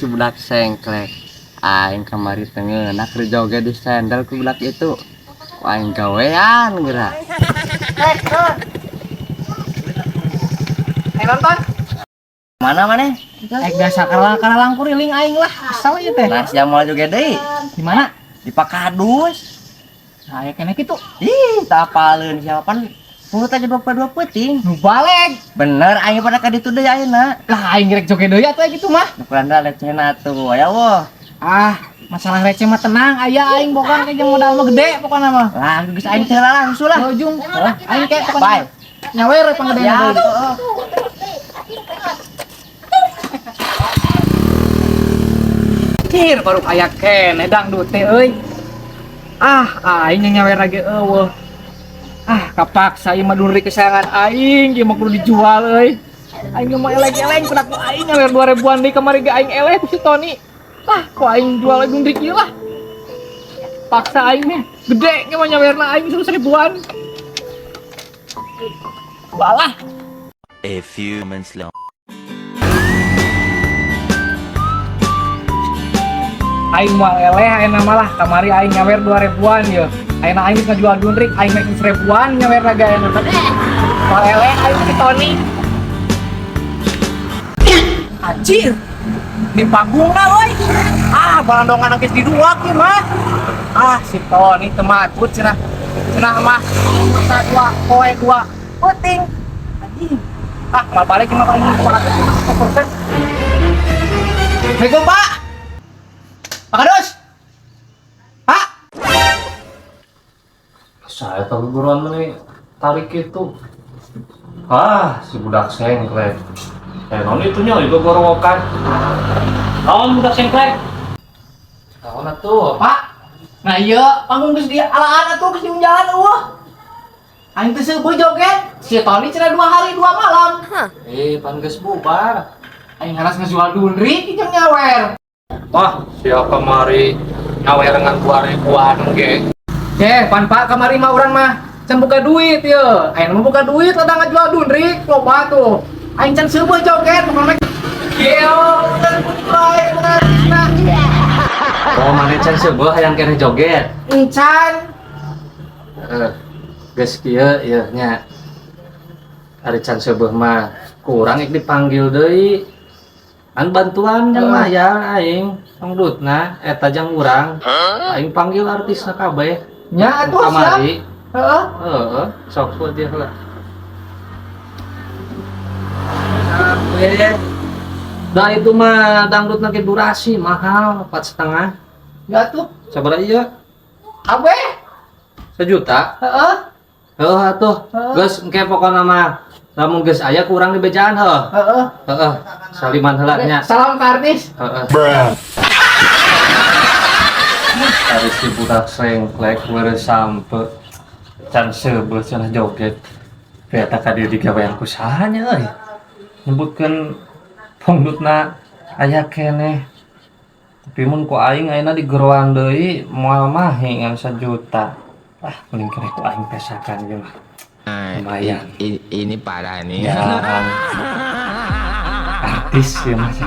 Si budak sengklek. Aing kamari teu ngeunah keur joget di sandal ku budak itu. Ku aing gawean geura. Eh, Ayo nonton. Mana maneh? Eh, biasa karena langkuriling aing lah. Kesel ieu teh. Nah, sia moal joget deui. Di mana? Di Pakadus. Nah, aya keneh kitu. Ih, tak apaleun siapa pan mulut aja 22 peuting. Nu baleg. Bener aing pada ka ditu deui ayeuna. Lah, aing rek joget deui atuh gitu mah. Nu kurang recehna atuh. Aya woh. Ah, masalah receh mah tenang, aya aing boga ke jeung modal mah gede pokona mah. Lah, geus aing teh lah langsung lah. Ujung, aing kayak pokona. Bye. Nyawer panggedena Ya, deui. heeh. Cir, baru aya keneh dangdut teh euy. Ah, aing yang nyawer lagi eueuh. Ah, kapaksa ieu mah duri kesayangan aing, ieu mah kudu dijual euy. Aing mah eleng-eleng kudu ku aing nyawer 2000-an deui kamari ge aing eleh ku si Tony. Ah, ku aing jual dundrik ieu lah. Paksa aing nih, gede ge mah nyawerna aing 100 ribuan. Balah. A few moments later. Aing moal eleh ayeuna mah lah, kamari aing nyawer 2000-an ye. Ayeuna aing geus ngajual dundrik, aing mah 1000-an nyawer ge ayeuna. Moal eleh aing si Tony. Anjir. Di panggungna euy. Ah, balandongan geus diduak ieu mah. Ah, si Tony teu matut cenah. Cenah mah masa dua poe dua peuting. Anjing. Ah, mal balik mah paling 200%. Assalamualaikum, Pak. Pak Kadus. Pak. Saya tahu guruan mana tarik itu. Ah, si budak sengklek. Eh, non itu nya itu gorowokan. Naon budak sengklek? Naon atuh? Pak. Nah iya, panggung geus di alaan atuh geus diunjalan eueuh. Aing teh seubeut joget. Si Tony cenah 2 hari 2 malam. Eh, pan geus bubar. Aing haras ngejual dundrik jeung nyawer. Wah, siapa kamari nyawer dengan 2000-an ge. Eh, pan Pak kamari mah urang mah can buka duit ye. Aing mah buka duit ladang ngajual dundrik loba tuh. Aing can seubeut joget pokona Geo, kan kudu nah. Oh, mana can seubeuh hayang keneh joget. Encan. Eh, geus kieu ieu nya. Ari can seubeuh mah kurang ik dipanggil deui. An bantuan kan mah ya aing dangdutna eta jang urang. Aing panggil artisna kabeh. Nya atuh siap. Kamari. Heeh. Heeh, sok buat dia lah. Dah itu mah dangdut nanti durasi mahal 4,5. Ya tuh. Sabar iya Kabeh. sejuta. Heeh. Heeh atuh. Heeh. Geus engke pokona mah lamun geus aya kurang di bejaan heuh. Heeh. Heeh, saliman heula nya. Salam ke artis. Heeh. Ari si budak sengklek weureu sampe can seubeuh cenah joget. Eta ka dieu digawean ku saha nya euy. Nyebutkeun pangdutna aya keneh. Tapi mun ku aing ayeuna digeroan deui moal mahi ngan 1 juta. Ah, mending keneh ku aing pesakan ieu mah. Lumayan. Ini parah nih. Jarang artis ya mas.